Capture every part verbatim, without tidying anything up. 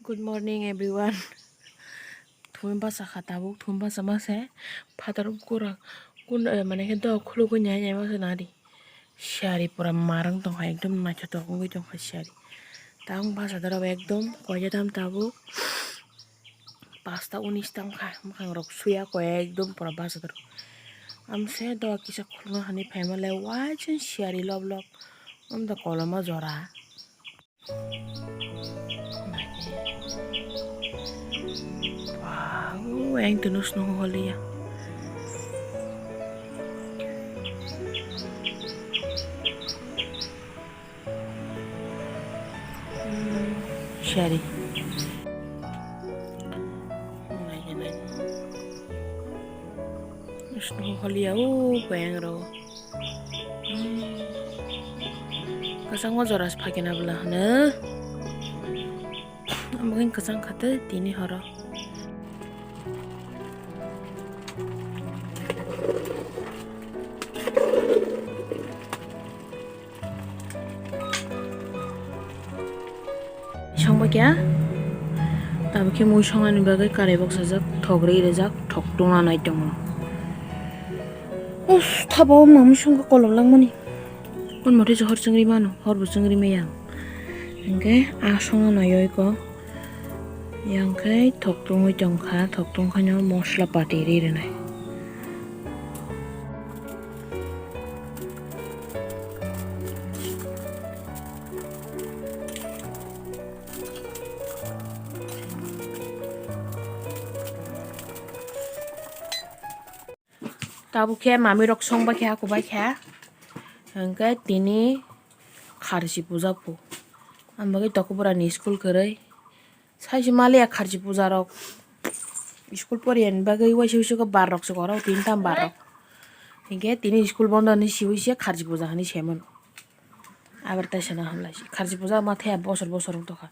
Good morning everyone. Thumi basa kha tabuk, thumi basa ma se phatar kura kun, eh, mane khe dok khulugwi nai nai ma se nari. Siyari pura marang tongkha, ekdom naithotok wngwi tongkha siyari. Tang basa dorop ekdom koiya tam tabuk. Pasta unis tangkha, mwkhang rok suya koiya ekdom pura basa dorop. Amse dok kisa khulugna hani phaima le waising siyari lop lop. Amda koloma jora. Wow, ang tino snow holiya. Siyari. Snow holiya o bayang rok. Kwchangma jora se phakhe na bwla hwno. Omo khe kwchang kha tei tini horo. Songba kya? Tabuk khe mui songnani bagwi karai boksajak, thok rwi rijak, thok tungna nai tongo. Us, thapa o mamui songkha kolom langmani. Kon mote se hor chwngri mano, hor bo chwngri maya. Hingkhe a songna nai oi ko. Yang khe thok tungwi tongkha, thok tungkha no mosla pati ri rwnai. Tabuk khe mami rok songba khe hakubai khe. Hingkhe tini kharchi puja phu. Ang bagwi tokobora ni school kwrwi. Saisi maliya kharchi puja rok. School poriyani bagwi waisa waisa khe bar rok se oro tini tam bar rok. Hingkhe tini school bondo hinwi siwi se kharchi puja hinwi se mano. Abar tai sana hamlai se. Kharchi puja ma thaya bosor bosor wng tokha.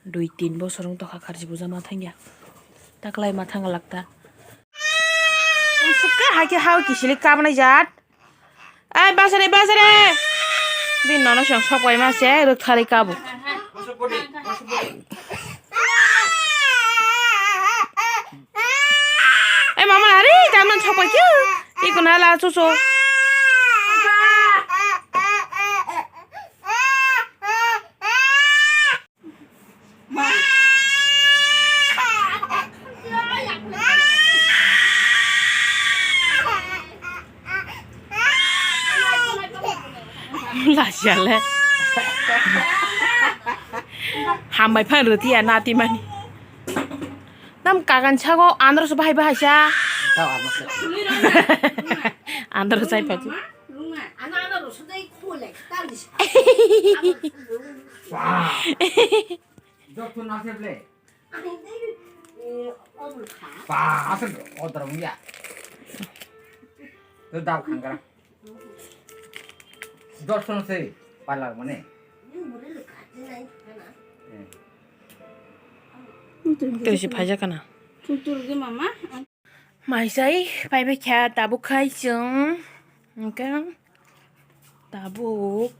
Dui tin bosor wng tokha kharchi puja ma thangya. Taklai ma thanga lakta. Sukha hai khe hao kisili kabnai jat. Ai, basare, basare. Bini nono song sok pai ma se, rwk thari kabo. Ai, mama, ari, kaman sok pai kyo. Iko na la, so, so. Lasiale. Hambai phan rwtiya natimani. Nam kagan sago andro se bahai bahai sa. Tao andro se. Andro sai phaji. Ba. Jok tu nasib le. Ba, asal odor ya. Tu dao khangkara. Dorson se palar mane. Tei se phaijak kana. Tutur ge mama. Maisai paibai kha tabuk khai chwng. Hingke tabuk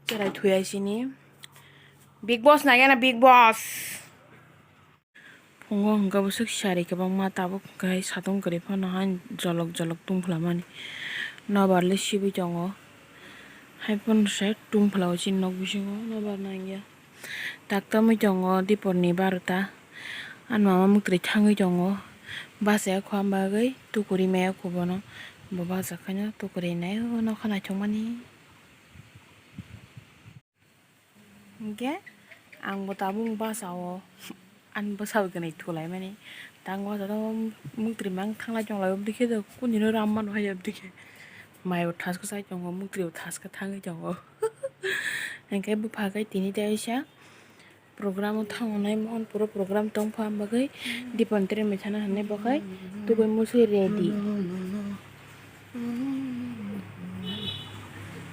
cherai thuya sini. Big Boss nai gana Big Boss. Phungo hwnkhe bwswk siyari kwbangma tabuk hwnkhe satung kwrwi phano hai jolok jolok tungphla mani. Nobar le sibui tongo. Hai phano se tungphla o chini nok bisingo nobar nangya. Tak tamwi tongo diporni barota. Ani mama mwktwi thangwi tongo. Bachaya kho ang bagwi tukuri maya kho bono. Bo bachakhaino tukuri nai o nokha naithokmani. Hinkhe ang bo tabuk basa o ani bwsa bai gwnwi thulaimani. Tang basa o mwktwi mang thanglai tonglai oboni khe kundino ram mano hai oboni khe. Mai bo thaskhe chai tongo, mwktwi bo thaskhe thangwi tongo. Hinkhe bupha khe tini teisa program o thango nai mohon puro program tongpha bagwi Dipan tere mai thana hinwi bo khai tubui musi ready.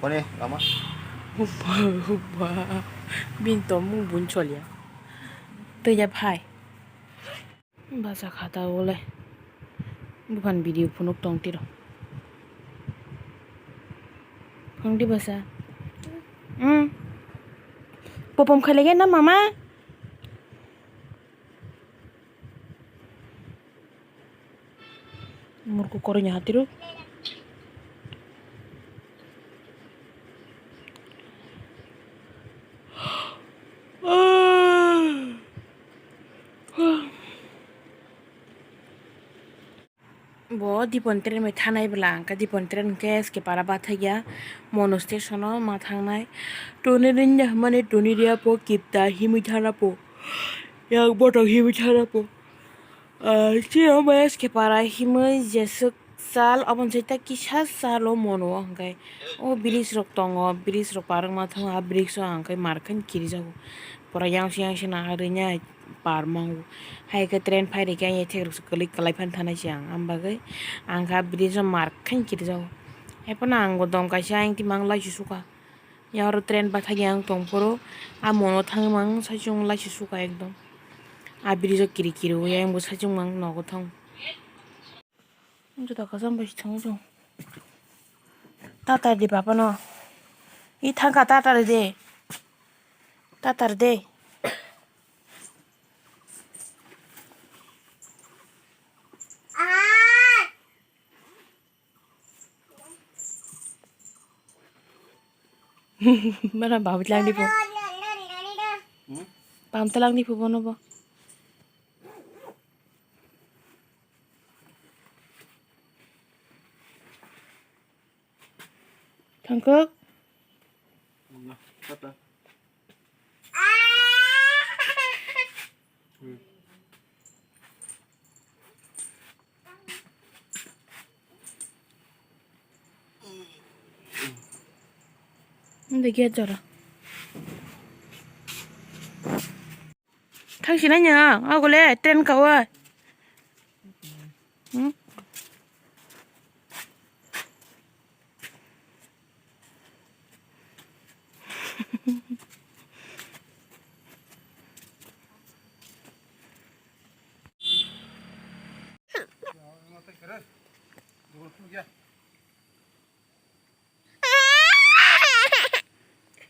Kone lama? Hubba, hubba. Bini tongmung bun choliya. Tei ya phai. Basa khata wole. Buphan video phunuk tong tiro. Phang di basa. Hmm. Popom khailege na mama? Kokoro ni hatiro. Bo Dipon train bai thanai bwla, hwnkhe Dipon train hwnkhe S K para bathakya Mono station o ma thangnai. Toni rinda hwnmani toni riya po kipta himwi thana po. Yang bothok himwi thana po. Ah, chini omo S K para himwi jeswk sal, oboni sai ta kisa salo Mono o hwnkhe. O bridge rok tongo, bridge rok par wngma thango, a bridge o hwnkhe markhe kirijago. Pura yang se yang se naharwi nai. Par mango. Hai khe train phai rikhe ang yathek rok se kwlwi kwlai phan thanai se ang. Am bagwi ang kha bridge o mar khe kirijao. Hai phano ang bo dom kaisa ayang ti mang lai se suka. Ya oro train bathagi ang tong phuru a Mono thangwi mang sai chwng lai se suka ekdom. A bridge o kiri kiri o yang bo sai chwng mang nogo thang. Juta kwcham bai se thangwi chwng. Tatar di baba no. I thangkha tatar de. Tatar de. Mana bam tlang di po. Hmm? Bam tlang di po bono bo. Thangkuk. Tata. Hindi gate jora. Thang sinai nya, agole train kawa. Hmm?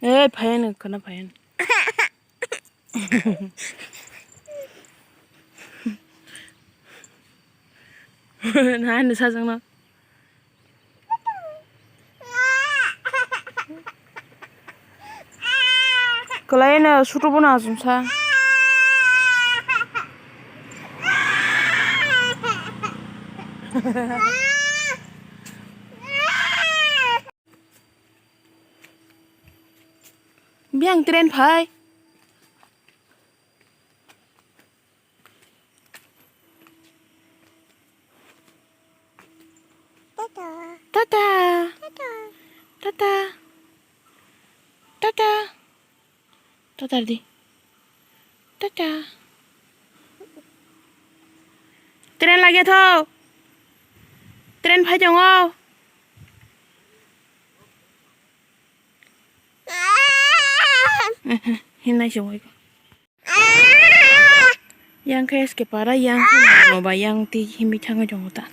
Eh, phayan, kana phayan. Nai, nai, sajak na. Kwlai no sutu bono asumsa. Biyang train phai. Tata. Tata. Tata. Tata. Tata. Tata di. Tata. Train lagi tho. Train phai tongo. Hinai se wai ko. Yang khe S K para, yang khe mano ba, yang twi himwi thangwi tongo ta.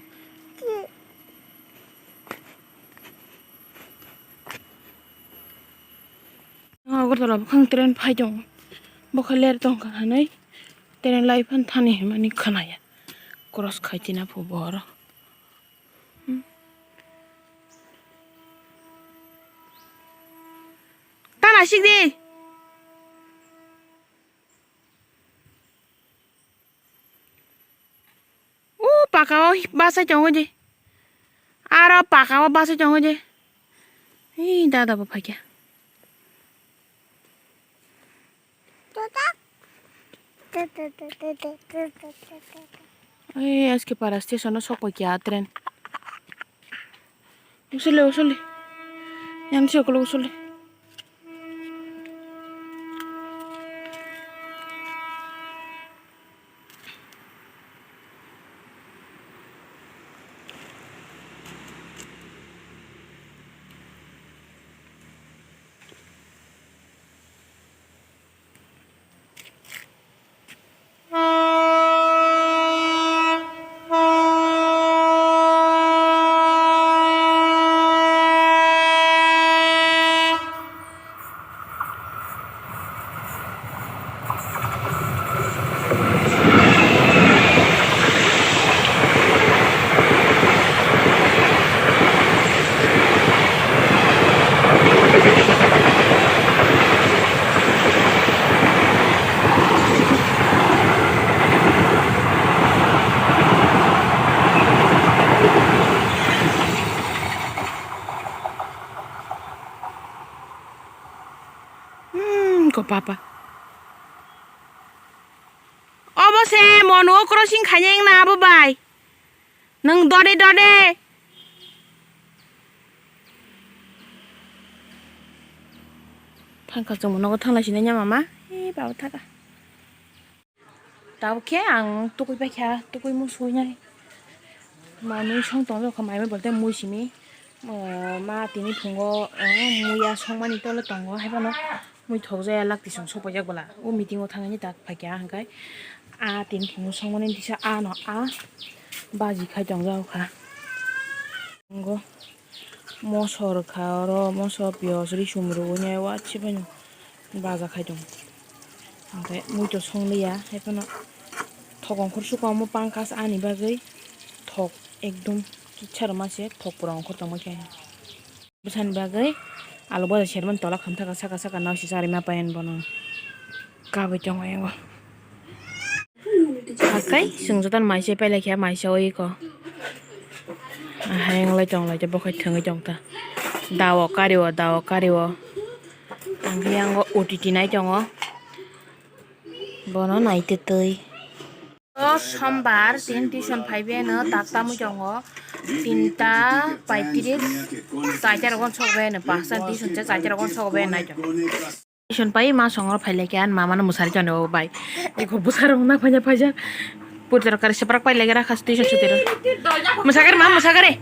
Agartala bukhang train phai tongo. Bokha ler tongkha hinwi train lai phan thani hinmani khwnaya. Cross khai tina phu boro. Tana sikdi. O paka o bachai tongo je. Aro paka o bachai tongo je. Ei dada bo phaikya. Ei S K para station o sokphaikya train. Usule, usule. Yang se ukuluk usule. Ko papa. Obo se mono crossing khainai wngna abo bai. Nwng dode dode. Thangkha chwngno nogo thanglai sinai nya mama. Ee baba thaka. Tabuk khe ang tukui paikha, tukui musuinai. Manwi song tongo kha, mai mai bolte mui simi. Ma tini phungo, muya songmani tole tongo, haiphano mui thokjaya lakti song sopajak bwla. O meeting o thangani tak phaikha, hwnkhe a tini phungo songmani disa ano a baji khai tongjak kha. Tongo. Moso rwkha oro, moso, piyaj, risum rwui nai, wachi bai no baja khai tongo. Hwnkhe mui to songliya, haiphano thok ongkhor sukha omo pankha ani bagwi, thok ekdum kitsa rwma se thok pura ongkhor tongma khe. Bwsani bagwi alu boda sermani tola khamthaka saka saka nao se charwi ma pai ani bono kabui tongo yango. Hakai chwng jotono maisa pailai kha, maisa oi ko. Ahai wng lai tong lai, bo khai thwngwi tong ta. Dao kari o, dao kari o. Ang khe yango O T T nai tongo. Bono nai twi twi. O sombar tin tuition phai bai no tak tamwi tongo. Tinta paitris, chaita rogo sok bai no, pasta tuition cha chaita rogo sok bai nai tongo. Tuition pai ma songro phai lai khe, ani mama no mwsari tongo bai. Eko bwsarok na phaina phaijak. Putro kari seprak pai lai khe, rakha tuition sutiro. Mwsakari ma, mwsakari.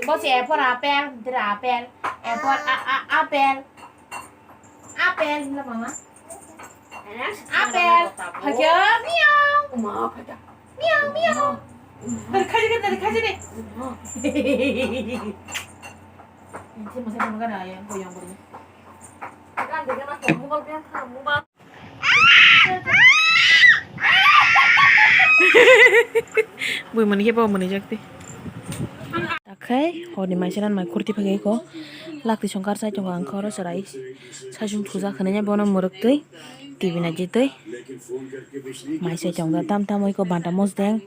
Bo se A for apple, dra apple, A for a, a, apple. Apple, hino mama. Apple. Phaikya, miau. Miau, miau. Dari khaji ke, dari khaji de. Ini masih sama kan ayam, goyang goyang. Bui mani khe bo mani jak twi. Takhai horni maisa nan mai khurti phai ko. Lakti songkar sai tongo ang khoro chwrai. Saichung thuja khwnai bono mwrwk twi. T V nai je twi. Mai sai tongo tam tam oi ko banta mosdeng.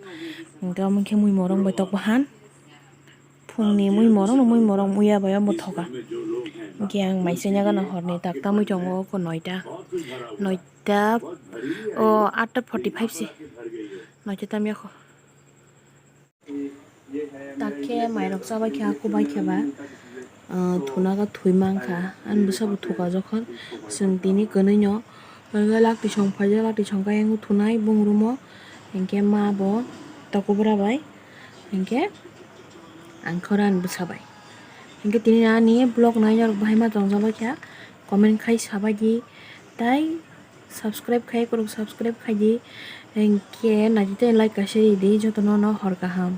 Hwnkhe omo khe mui morong bai tok bahan. Phungni mui morong, mui morong muya bai omo thoka. Hwnkhe ang mai sanya gana horni tak tamwi tongo, oko noita. Noita, o, atta forty five se. Noita tamya kho. Tak khe mairok chabai khe, aku bai khe ba, ah, thuna ga thwi mankha. Ani bwsa bo thuka jokhon. Chwng tini kwnwi no, lakti song phaijak, lakti song khe ayang thunai bung rumo. Hinkhe ma bo tokobra bai. Hinkhe ang khorang bwsa bai. Hinkhe tini ani vlog naina rok bahai ma tongjabai kha, comment khai sabai di, tai subscribe khai kwrwk subscribe khai di, hinkhe naitwi tei like kaisa ridi, jotono no hor kaham.